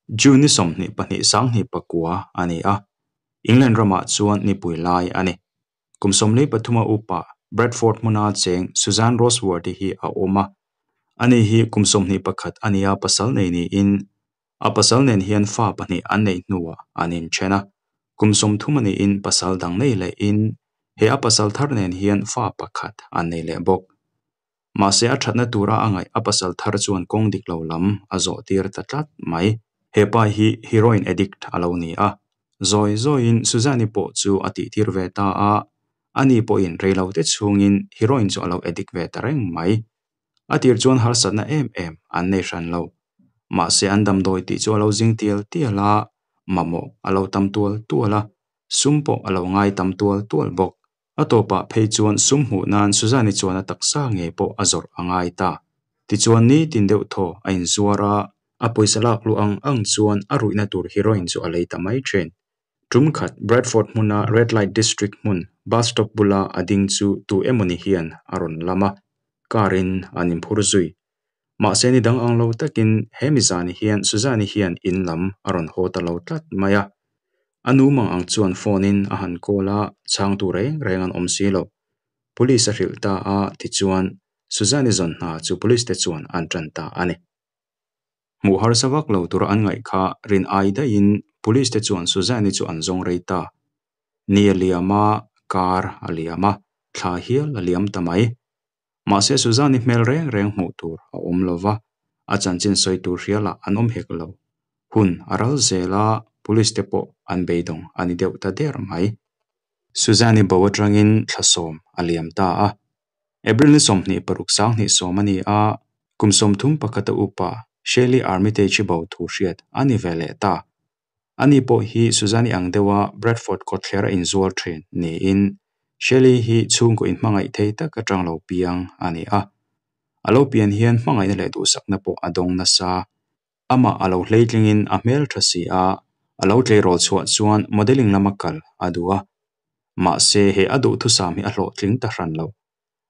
June ni 22 2009 a ni a, England ramah chuan nipui lai a ni. Kum 43 a upa Bradford hmuna cheng Suzanne Roseworthy hi a awm a. Ani hi kum 21 a ni a, pasal nei niin a pasal nen hian fa pahnih an neih hnuah an inthen a. Kum 30 a niin pasal dang nei lehin he a pasal thar nen hian fa pakhat an nei leh bawk. Mahse a thatna tura a ngaih a pasal thar chuan kawng dik lo lam a zawh tir ta tlat mai. He pa hi heroin addict a lo ni a, zawi zawiin Suzanne-i pawh chu a tih tir ve ta a, ani pawhin reilote chhungin heroin chu a lo addict ve ta reng mai. A tir chuan harsatna em em an nei hran lo. Mahse an damdawi tih chu a lo zing tial tial a, mamawh a lo tam tual tual a, sum pawh a lo ngai tam tual tual bawk. A tawpah phei chuan sum hmuh nan Suzanne-i chuan a taksa ngei pawh a zawrh a ngai ta. Tichuan nitin deuh thaw a inzuar a, a pawisa lak luh ang ang chuan a ruihna tur heroin chu a lei ta mai thin. Tum khat Bradford hmuna Red Light District hmun bus stop bula a ding chu tu emawni hian a rawn lam a, car in an inphur zui. Mahse ni dang ang lo takin he mizani hian Suzanne-i hian in lam a rawn haw ta lo tlat mai a. A nu mang ang chuan phone in a han call a, chhangtu reng reng an awm si lo. Police a hrilh ta a, tichuan Suzanne-i zawn hna chu police te chuan an tan ta a ni. Hmuh harsa vak lo tura an ngaih kha rin ai daihin police te chuan Suzanne-i chu an zawng rei ta. Ni a liam a, kar a liam a, thla hial a liam ta mai. Mahse Suzanne-i hmel reng reng hmuh tur a awm lo va, a chanchin sawi tur hrialah an awm hek lo. Hun a ral zel a, police te pawh an beidawng a ni deuh ta der mai. Suzanne-i bo atangin thla sawm a liam ta a. April ni 26 2010 a ni a, kum 31 a upa Shelley Armitage-i bo thu hriat a ni ve leh ta. Ani pawh hi Suzanne-i ang deuha Bradford kawtthler a inzuar thin niin Shelley hi chhungkaw inhmangaih thei tak atang lo piang a ni a. A lo pian hian hmangaihna leh duhsakna pawh a dawng nasa. Amah a lo hleitlingin a hmel tha si a, a lo tleirawl chhuah chuan modelling lama kal a duh a. Mahse he a duhthusam hi a hlawhtling ta hran lo.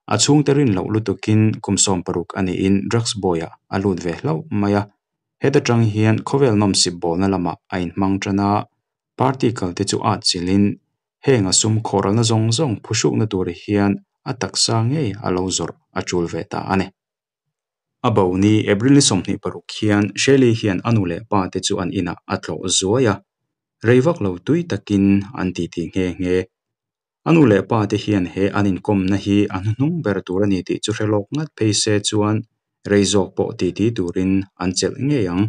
A chhungte rin loh lutukin kum 60 a niin drugs boy-ah a lut ve hlauh mai a. Heta tang hian khawvel nawmsip bawlna lamah a inhmang tan a, party kal te chu a atchilhin heng a sum khawhralna zawng zawng phuhrukna tur hian a taksa ngei a lo zawrh a tul ve ta a ni. A bo ni April ni 26 hian Shelley hian a nu leh pa te chu an inah a tlawh zuai a, rei vak lo tui takin an titi nghe nghe. A nu leh pa te hian he an inkawmna hi a hnuhnung ber tur a ni tih chu hre lawk ngat phei se chuan rei zawk pawh titi turin an chelh ngei ang.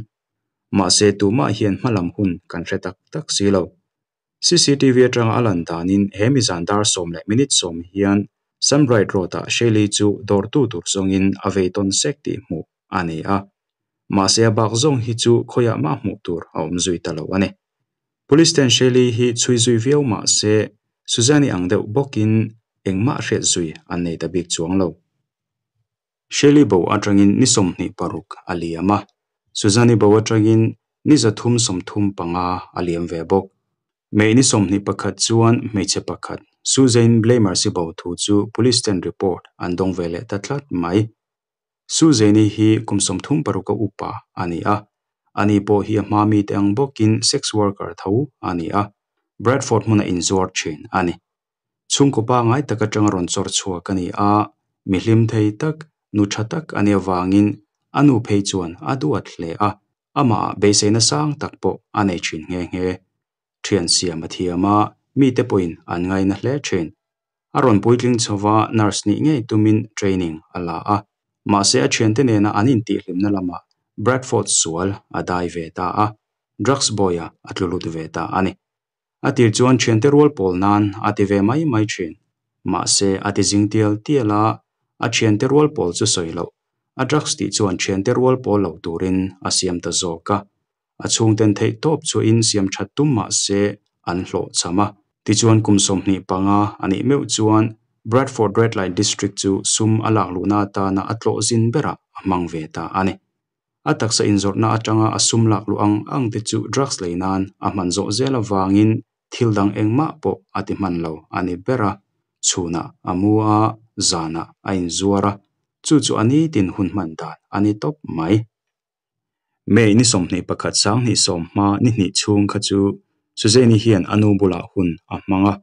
Mahse tumah hian hmalam hun kan hre tak tak si lo. CCTV atanga a lan danin he mizan dar 10 leh minute 10 hian Sunbright Road-ah Shelley chu dawrtu tur zawngin a vei tawn sek tih hmuh a ni a. Mahse a bak zawng hi chu khawiah mah hmuh tur a awm zui ta lo a ni. Police ten Shelley hi chhui zui viau mahse Suzanne-i ang deuh bawkin engmah hriat zui an nei ta bik chuang lo. Shelley bo atangin ni 26 a liam a, Suzanne-i bo atangin ni 335 a liam ve bawk. May ni 21 chuan hmeichhe pakhat Suzanne Blamires-i bo thu chu police ten report an dawng ve leh ta tlat mai. Suzanne-i hi kum 36 a upa a ni a, ani pawh hi a hma mi te ang bawkin sex worker tho a ni a, Bradford hmuna inzuar thin a ni. Chhungkaw pangai tak atanga rawn chawr chhuak a ni a, mi hlim thei tak, nu tha tak a nih avangin a nu phei chuan a duat hle a, amah beiseina sang tak pawh a nei thin nghe nghe. Thian siam a thiam a, mi te pawhin an ngaina hle thin. A rawn puitling chhova nurse nih ngei tumin training a la a, mahse a thiante nena an intihhlimna lamah Bradford sual a dai ve ta a, drugs boy-a a tlulut ve ta a ni. A tir chuan thiante rual pawl nan a ti ve mai mai thin. Mahse a ti zing tial tial a, a thiante rual pawl chu sawi loh. A drugs tih chuan thiante rual pawl lo turin a siam ta zawk a. A chhungten theih tawp chuin siam that tum mahse an hlawh cham a. Tichuan kum 25 anih meuh chuan Bradford Red Light District chu sum a lak luhna atana a tlawh zin berah a hmang ve ta a ni. A taksa inzawrhna atanga a sum lak luh ang ang te chu drugs lei nan a hman zawh zel avangin thil dang engmah pawh a ti hman lo a ni ber a. Chhunah a mu a, zanah a inzuar a, chu chu a nitin hun hman dan a ni tawp mai. May ni 21 sanghnih sawm hma ni hnih chhung kha chu Suzanne-i hian a nu bulah hun a hmang a.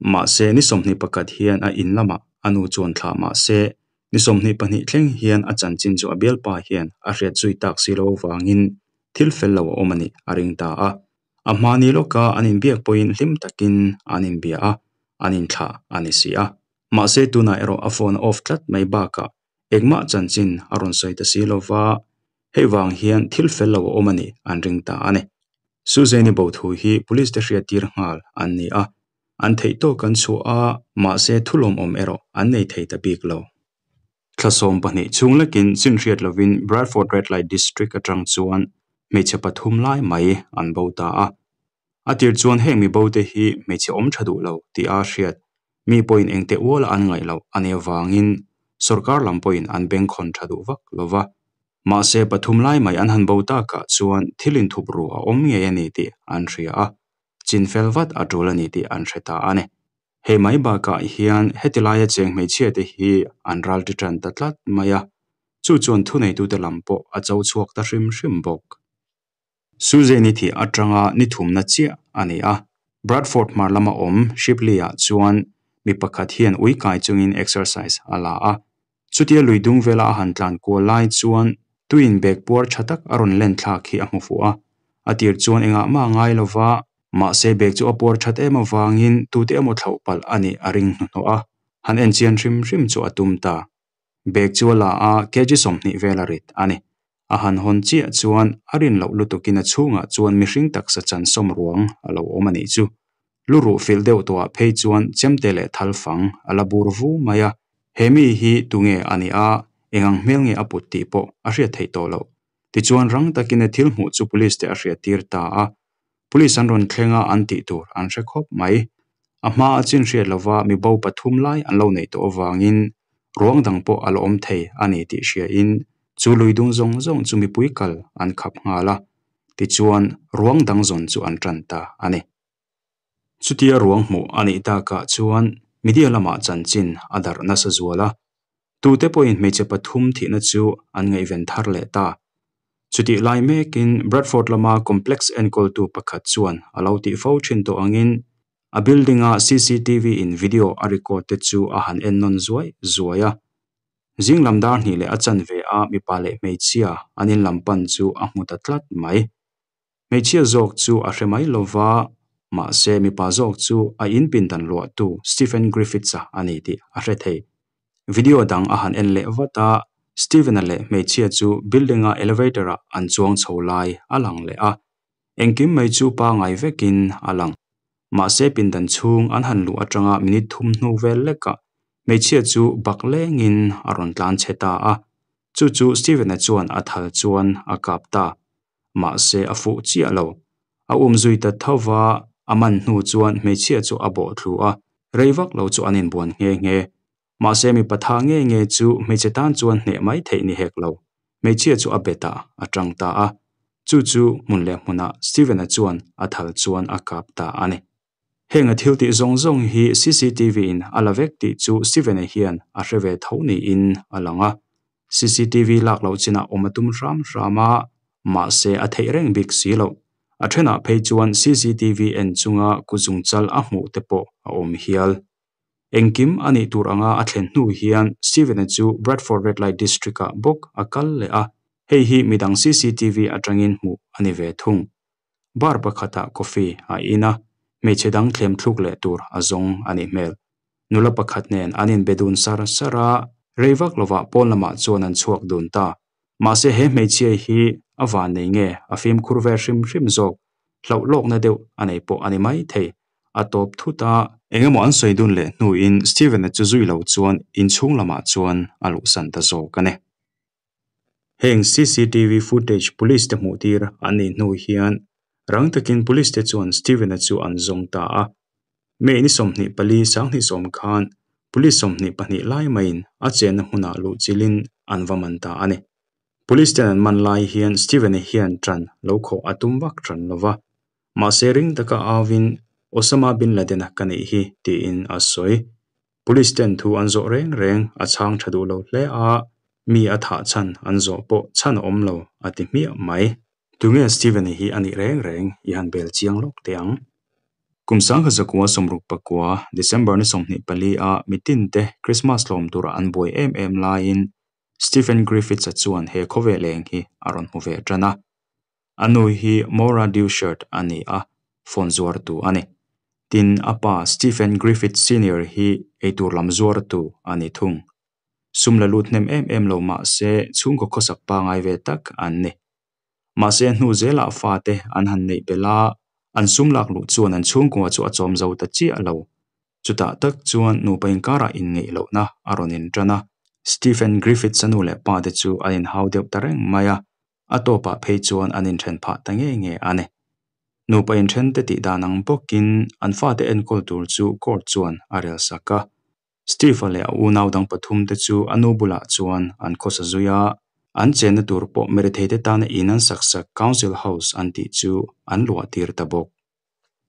Mahse ni 21 hian a in lamah a nu chuan thlah mahse ni 22 thleng hian a chanchin chu a bialpa hian a hriat zui tak si lo avangin thil fel lo a awm a nih a ring ta a. A hma ni lawka an inbiak pawhin hlim takin an inbia a, an inthlah a ni si a. Mahse tunah erawh a phone a off tlat mai bakah engmah chanchin a rawn sawi ta si lova, hei vang hian thil fel lo a awm a nih an ring ta a ni. Suzanne-i bo thu hi police te hriattir nghal an ni a, an theih tawk an chhuah a, mahse thu lawmawm erawh an nei thei ta bik lo. Thla 12 chhung lekin chin hriat lovin Bradford Red Light District atang chuan hmeichhe pathum lai mai an bo ta a. A tir chuan heng mi bo te hi hmeichhe awm tha duh lo tih a hriat mi pawhin engte uala an ngaih loh a nih avangin sorkar lam pawhin an bengkhawn tha duh vak lo va. Mahse pathum lai mai an han bo takah chuan thil inthup ru a awm ngei a ni tih an hria a, chin fel vat a tul a ni tih an hre ta a ni. Hei mai bakah hian heti laia cheng hmeichhia te hi an ral ti tan ta tlat mai a, chu chuan thuneitute lam pawh a cho chhuak ta hrim hrim bawk. Suzanne-i thih atanga ni thumna chiah a ni a, Bradford hmar lama awm Shipley-ah chuan mi pakhat hian ui kai chungin exercise a la a. Chutia lui dung vela a han tlan kual lai chuan tuiin bag puar tha tak a rawn len thlak hi a hmu fuh a. A tir chuan engah mah a ngai lova, mahse bag chu a puar that em avangin tute emaw thlauh palh a nih a ring hnuhnawh a, han en chian hrim hrim chu a tum ta. Bag chu a la a, kg 20 vel a rit a ni. A han hawn chiah chuan a rin loh lutukin a chhungah chuan mihring taksa chan sawm ruang a lo awm a nih chu. Lu ruh filh deuh tawhah phei chuan chemte leh thal fang a la bur vu mai a. He mi hi tunge a nih a, eng ang hmel nge a put tih pawh a hriat theih tawh loh. Tichuan rang takin a thil hmuh chu police te a hriat tir ta a. Police an rawn thleng a, an tih tur an hre khawp mai. A hma a chin hriat lova mi bo pathum lai an lo neih tawh avangin ruang dang pawh a la awm thei a ni tih hriain chu lui dung zawng zawng chu mipui kal an khap nghal a. Tichuan ruang dang zawn chu an tan ta a ni. Chutia ruang hmuh a nih takah chuan media lamah chanchin a darh nasa zual a. Tute pawhin hmeichhe pathum thihna chu an ngaihven thar leh ta. Chutih lai mekin Bradford lama complex enkawltu pakhat chuan a lo tih fo thin tawh angin a building-a CCTV in video a record te chu a han en nawn zuai zuai a. Zing lam dar hnih leh a chanve a mipa leh hmeichhia an in lam pan chu a hmu ta tlat mai. Hmeichhia zawk chu a hre mai lova, mahse mipa zawk chu a in pindan luahtu Stephen Griffiths-a a ni tih a hre thei. Video dang a han en leh vat a, Stephen-a leh hmeichhia chu building-a elevator-ah an chuang chho lai a lang leh a. Engkim mai chu pangai vekin a lang. Mahse pindan chhung an han luh atanga minute thum hnu vel lekah hmeichhia chu bak lengin a rawn tlan chhe ta a. Chu chu Stephen-a chuan a thal chuan a kap ta. Mahse a fuh chiah lo. A um zui ta tho va, a man hnu chuan hmeichhia chu a bawh thlu a, rei vak lo chu an inbuan nghe nghe. Mahse mipa tha nge nge chu hmeichhe tan chuan hneh mai theih ni hek lo. Hmeichhia chu a bet ah a tang ta a. Chu chu hmun leh hmunah Stephen-a chuan a thal chuan a kap ta a ni. Heng a thil tih zawng zawng hi CCTV in a la vek tih chu Stephen-a hian a hre ve tho niin a lang a. CCTV lak loh chinah awm a tum hram hram a, mahse a theih reng bik si loh. A thenah phei chuan CCTV en chunga kuzungchal a hmuh te pawh a awm hial. Engkim a nih tur anga a thlen hnu hian Stephen-a chu Bradford Red Light District-ah bawk a kal leh a, hei hi midang CCTV atangin hmuh a ni ve thung. Bar pakhatah coffee a in a, hmeichhe dang thlem thluk leh tur a zawng a nih hmel. Nula pakhat nen an inbe dun sar sar a, rei vak lovah pawn lamah chuan an chhuak dun ta. Mahse he hmeichhia hi a van nei nge a fimkhur ve hrim hrim zawk, hlauh lawkna deuh a nei pawh a ni mai thei. A tawp thut a. Engemaw an sawi dun leh hnuin Stephen-a chu zui lo chuan inchhung lamah chuan a luhsan ta zawk a ni. Heng CCTV footage police te hmuh tir an nih hnu hian rang takin police te chuan Stephen-a chu an zawng ta a. May ni 24 2010 khan police 22 lai maiin a chenna hmunah luh chilhin an va man ta a ni. Police ten an man lai hian Stephen-a hian ṭan lo khawh a tum vak ṭan lo va. Mahse ring taka auin Osama bin Laden-a ka nih hi tiin a sawi. Police ten thu an zawh reng reng a chhang tha duh lo hle a, mi a thah chhan an zawh pawh chhan a awm lo a ti hmiah mai. Tunge Stephen-a hi a nih reng reng i han bel chiang lawk teh ang. Kum 1969 December ni 24 a mitin te Krismas tlawm tura an buai em em laiin Stephen Griffiths-a chuan he khawvel eng hi a rawn hmu ve tan a. A nu hi Maura Dewshert a ni a, phone zuartu a ni. Tin, a pa Stephen Griffiths Senior hi eitur lam zuartu a ni thung. Sum la lut hnem em em lo mah se chhungkaw khawsak pangai ve tak an ni. Mahse hnu zelah fate an han neih belh a, an sum lak luh chuan an chhungkua chu a chawm zo ta chiah lo. Chutah tak chuan nupa inkarah inngeih lohna a rawn intan a, Stephen Griffiths-a nu leh pa te chu an inhau deuh ta reng mai a, a tawpah phei chuan an inthen phah ta nge nge a ni. Nupa inthen te tih dan ang bawkin an fate enkawl tur chu court chuan a relsak a. Steve-a leh a unau dang pathum te chu a nu bulah chuan an khawsa zui a, an chenna tur pawh Meretheite tana in an sak sak Council House an tih chu an luah tir ta bawk.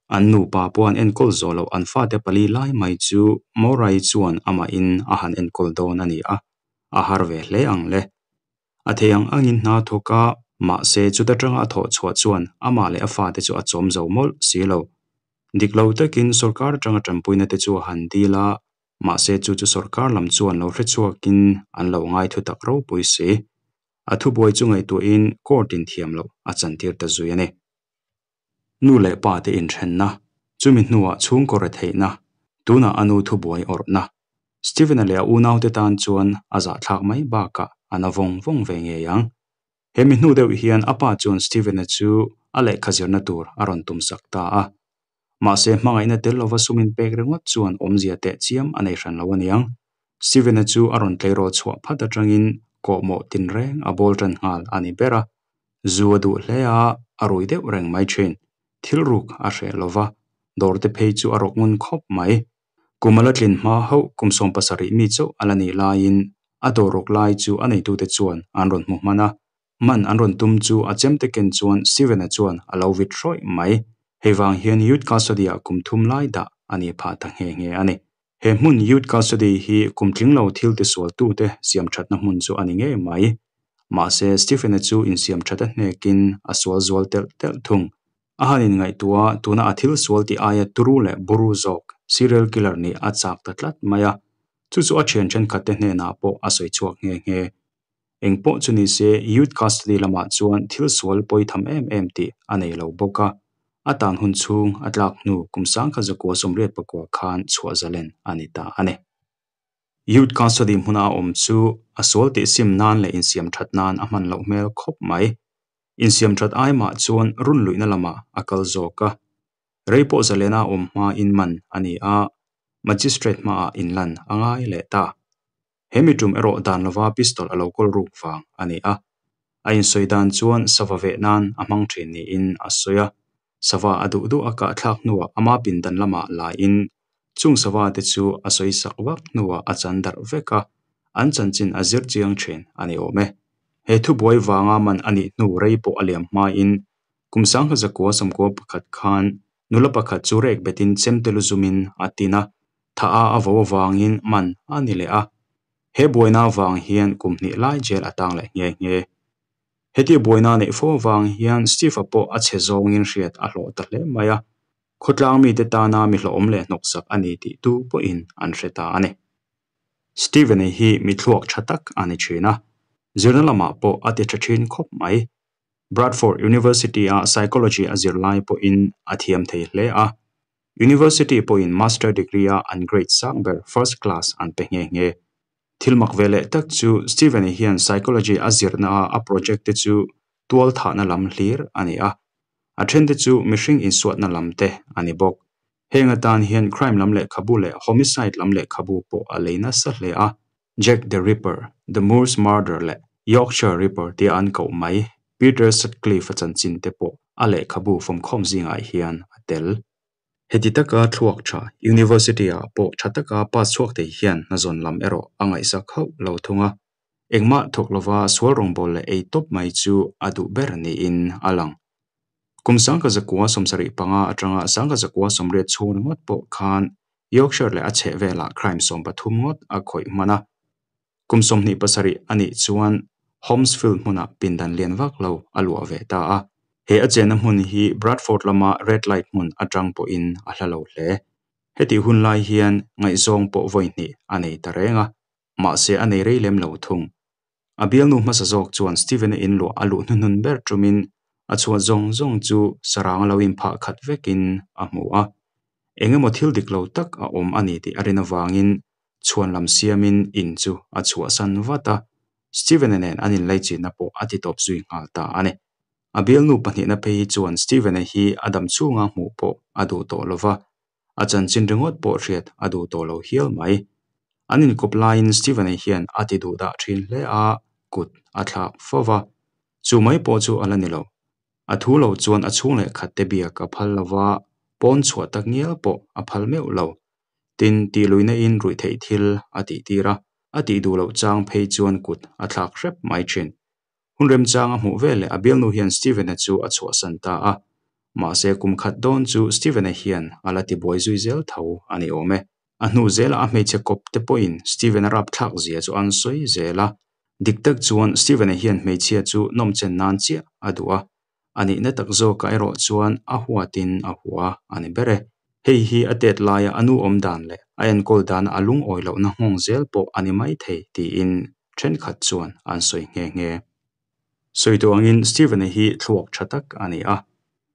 An nupa pawh an enkawl zawh loh an fate pali lai mai chu Maurai chuan amahin a han enkawl dawn a ni a, a har ve hle ang le. A thei ang angin hna thawk a, mahse chuta tanga a thawh chhuah chuan amah leh a fate chu a chawm zo mawlh si lo. Dik lo takin sorkar atanga tanpuina te chu a han dil a, mahse chu chu sorkar lam chuan lo hrechhuakin an lo ngai thu tak ropui si. A thubuai chu ngaihtuahin court in thiam loh a chantir ta zui a ni. Nu leh pa te inthenna, chumi hnuah chhungkaw retheihna, tunah a nu thubuai awrhna. Stephen-a leh a unaute tan chuan a zahthlak mai bakah a na vawng vawng ve ngei ang. He mi hnu deuh hian a pa chuan Stephen-a chu a lehkha zirna tur a rawn tumsak ta a. Mahse, hmangaihna tel lova sum inpek ringawt chuan awmzia teh chiam a nei hran lo aniang. Stephen-a chu a rawn tleirawl chhuah phat atangin kawhmawh tinreng a bawl tan nghal a ni ber a. Zu a duh hle a, a rui deuh reng mai thin. Thil ruk a hreh lova, dawrte phei chu a rawk ngun khawp mai. Kum a la tlin hma hauh kum 17 mi chauh a la nih laiin a dawr rawk lai chu a neitute chuan an rawn hmu hman a. Man an rawn tum chu a chemte ken chuan Stephen-a chuan a lo vit hrawih mai. Hei vang hian Youth Custody-ah kum thum lai dah a nih phah ta nghe nghe a ni. He hmun Youth Custody hi kum tling lo thil tisualtute siam thatna hmun chu a ni ngei mai. Mahse, Stephen-a chu insiam that a hnekin a sual zual telh telh thung. A han inngaihtuah a, tuna a thil sual tih aia turu leh buru zawk serial killer nih a chak ta tlat mai a. Chu chu a thian thenkhatte hnenah pawh a sawi chhuak nghe nghe. Eng pawh chu ni se, Youth Custody lamah chuan thil sual pawi tham em em tih a nei lo bawk a. A tan hun chhung a tlak hnu kum 1989 khan chhuah zalen a ni ta a ni. Youth Custody hmuna a awm chu a sual tih sim nan leh insiam that nan a hman loh hmel khawp mai. Insiam that ai mah chuan run luihna lamah a kal zawk a. Rei pawh zalena a awm hmain man a ni a, Magistrate hmaah inlan a ngai leh ta. He mi tum erawh dan lova pistol a lo kawl ruk vang a ni a. A insawi dan chuan sava veh nan a hmang thin niin a sawi a. Sava a duh duh a kahthlak hnuah ama pindan lamah laiin chung sava te chu a sawi sak vak hnuah a chan darh vek a, an chanchin a zir chiang thin a ni awm e. He thubuai vanga man a nih hnu rei pawh a liam hmain kum 1991 khan nula pakhat chu rek betin chemte lu zumin a tin a, tha a a vo avangin man a ni leh a. He buaina avang hian kum hnih lai jail a tang leh nghe nghe. Heti buaina neih fo avang hian Steve-a pawh a chhe zawngin hriat a hlawh ta hle mai a. Khawtlang mite tana mi hlawhawm leh hnawksak a ni tih tu pawhin an hre ta a ni. Stephen-a hi mi thluak tha tak a ni thin a, zirna lamah pawh a ti tha thin khawp mai. Bradford University-a Psychology a zir lai pawhin a thiam thei hle a. University pawhin Master degree-a an grade sang ber First Class an pe nghe nghe. Thil mak ve leh tak chu Stephen-a hian Psychology a zirna-a a project te chu tual thahna lam hlir a ni a. A then te chu mihring insuatna lam te a ni bawk. Heng atan hian crime lam lehkhabu leh homicide lam lehkhabu pawh a lei nasa hle a. Jack the Ripper, The Moors Murder leh Yorkshire Ripper tia an koh mai Peter Sutcliffe-a chanchin te pawh a lehkhabu fawmkhawm zingah hian a tel. Heti taka thluak tha University-ah pawh tha taka pass chhuak thei hian hnazawn lam erawh a ngaihsak hauh lo thung a. Engmah thawk lova sual rawngbâwl leh ei tawp mai chu a duh ber niin a lang. Kum 1975 atanga 1980 chhung ringawt pawh khan Yorkshire leh a chhehvelah crime 13 ngawt a khawih hman a. Kum 27 a nih chuan Holmesfield hmunah pindan lian vak lo a luah ve ta a. He a chenna hmun hi Bradford lama Red Light hmun atang pawhin a hla lo hle. Hetih hun lai hian ngaihzawng pawh vawi hnih a nei ta reng a, mahse a nei rei lem lo thung. A bialnu hmasa zawk chuan Steven-a inluah a luh hnuhnun ber tumin a chhuat zawng zawng chu sarang a lo inphah khat vekin a hmu a. Eng emaw thil dik lo tak a awm a ni tih a rin avangin chhuan lam siamin in chu a chhuahsan vat a, Steven-a nen an inlaichinna pawh a titawp zui nghal ta a ni. A bialnu pahnihna phei hi chuan Steven-a hi a dam chhunga hmuh pawh a duh tawh lo va, a chanchin ringawt pawh hriat a duh tawh lo hial mai. An inkawp laiin Steven-a hian a ti duh dah thin hle a, kut a thlak fo va. Chu mai pawh chu a la ni lo. A thu lo chuan a chhung leh khat te biak a phal lo va, pawn chhuah tak ngial pawh a phal meuh lo. Tin, tihluihna in ruih theih thil a tih tir a, a tih duh loh chang phei chuan kut a thlak hrep mai thin. Hun remchang a hmuh veleh a bialnu hian Steven-a chu a chhuahsan ta a, mahse kum khat dawn chu Steven-a hian a la tibuai zui zel tho a ni awm e. A hnu zelah a hmeichhe kawp te pawhin Steven-a rapthlak zia chu an sawi zel a. Dik tak chuan Steven-a hian hmeichhia chu nawmchen nan chiah a duh a, a nihna tak zawkah erawh chuan a huatin a hua a ni ber e. Hei hi a tet laia a nu awm dan leh a enkawl dana a lungawi lohna nghawng zel pawh a ni maithei tiin thenkhat chuan an sawi nghe nghe. Sawi tawh angin Steven-a hi thluak tha tak a ni a,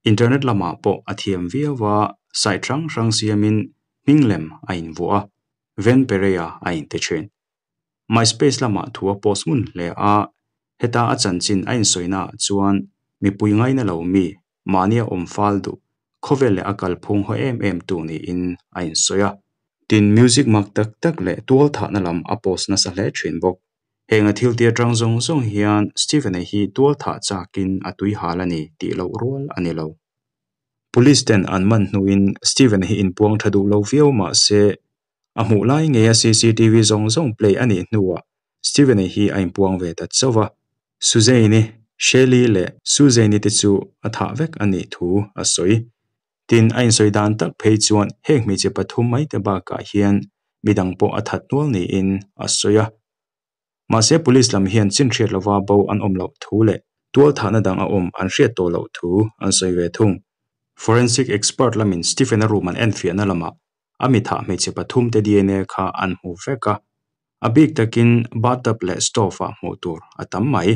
internet lamah pawh a thiam viau a, site hrang hrang siamin hming lem a invuah a, Ven Pereia a inti thin. MySpace lamah thu a post ngun hle a, heta a chanchin a insawi-naah chuan mipui ngaina lo mi, mahnia awm fal duh, khawvel leh a kalphung haw em em tu niin a insawi a. Tin, music mak tak tak leh tual thahna lam a post nasa hle thin bawk. Heng a thil ti atang zawng zawng hian Steven-a hi tual thah chakin a tui hal a ni tih loh rual a ni lo. Police ten an man hnuin Steven-a hi inpuang tha duh lo viau mah se, A hmuh lai ngeia cctv zawng zawng play a nih hnuah Steven-a hi a inpuang ve ta chauh a. Suzanne-i, Shelley leh Suzanne-i te chu a thah vek a nih thu a sawi. Tin, a insawi dan tak phei chuan heng hmeichhe pathum mai te bakah hian midang pawh a that nual niin a sawi a. Mahse, police lam hian chin hriat lova bo an awm loh thu leh tualthahna dang a awm an hriat tawh loh thu an sawi ve thung. Forensic expert lamin Stephen-a room an enfiahna lamah a mithah hmeichhe pathum te dna kha an hmu vek a, a bik takin bathtub leh stove-ah hmuh tur a tam mai.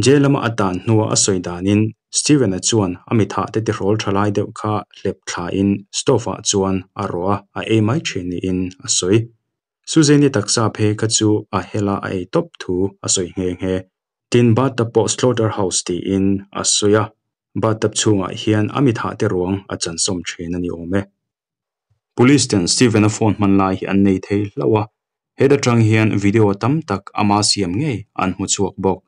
Jail lama a tan hnua a sawi danin Stephen-a chuan a mithah te tihrawl tha lai deuh kha hlep thlain stove-ah chuan a rawh a, a ei mai thin niin a sawi. Suzanne-i taksa phei kha chu a hela a ei tawp thu a sawi nghe nghe. Tin, bathtub pawh slaughterhouse tiin a sawi a, bathtub chhungah hian a mithah te ruang a chansawm thin a ni awm e. Police ten Steven-a phone hman lai hi an nei thei hlauh a, heta tang hian video tam tak ama siam ngei an hmu chhuak bawk.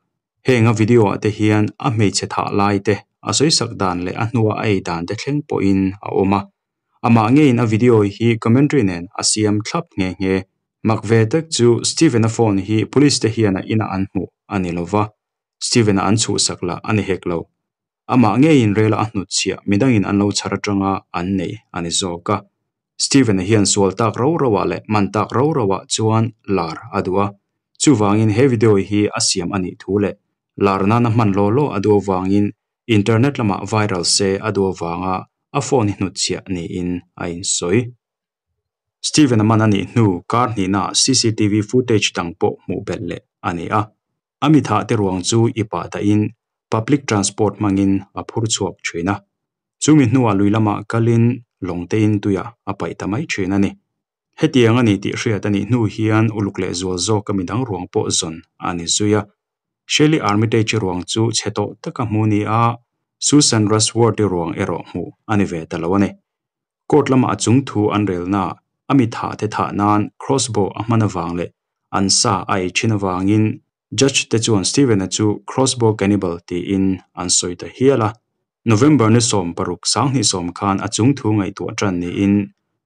Heng a video ah te hian a hmeichhe thah lai te, a sawisak dan leh a hnua a ei dan te thleng pawhin a awm a. Amah ngeiin a video hi commentary nen a siam thlap nghe nghe. Mak ve tak chu Steven-a phone hi police te hian a inah an hmuh a ni lova, Steven-a an chhuhsak lah a ni hek lo. Amah ngeiin rela a hnutchhiah midangin an lo chhar atanga an nei a ni zawk a. Steven-a hian sual tak ro roah leh man tak ro roah chuan lar a duh a. Chuvangin he video hi a siam a nih thu leh lar nana hman law law a duh avangin internet lamah viral se a duh avanga a phone hi hnutchhiah niin a insawi. Steven-a man a nih hnu kar hnihnaah cctv footage dang pawh hmuh belh leh a ni a. A mithah te ruang chu i pah dahin public transport hmangin a phur chhuak thin a. Chumi hnuah lui lamah kalin lawng tein tuiah a paih ta mai thin a ni. Hetiang a ni tih hriat a nih hnu hian uluk leh zual zawka midang ruang pawh zawn a ni zui a. Shelley Armitage ruang chu chhe tawh taka hmu ni a, Susan Rushworth-i ruang erawh hmuh a ni ve ta lo a ni. Court lamah a chung thu an relnaah a mi thah te thah nan crossbow a hman avang leh an sa a ei thin avangin judge te chuan Steven-a chu crossbow cannibal tiin an sawi ta hial a. November ni 16 20 khan a chung thu ngaihtuah tan niin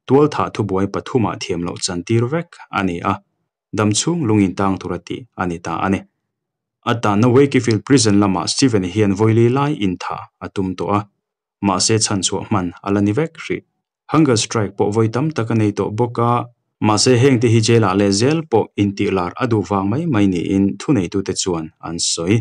tual thah thubuai pathumah thiam loh chantir vek a ni a, dam chhung lungin tang tura tih a ni ta a ni. A tanna Wakefield Prison lamah Steven-a hian vawili lai inthah a tum tawh a. Mahse chhan chhuah hman a la ni vek hrih. Hunger strike pawh vawi tam tak a nei tawh bawk a, mahse heng te hi jail ah leh zel pawh intih lar a duh vang mai mai niin thuneitute chuan an sawi.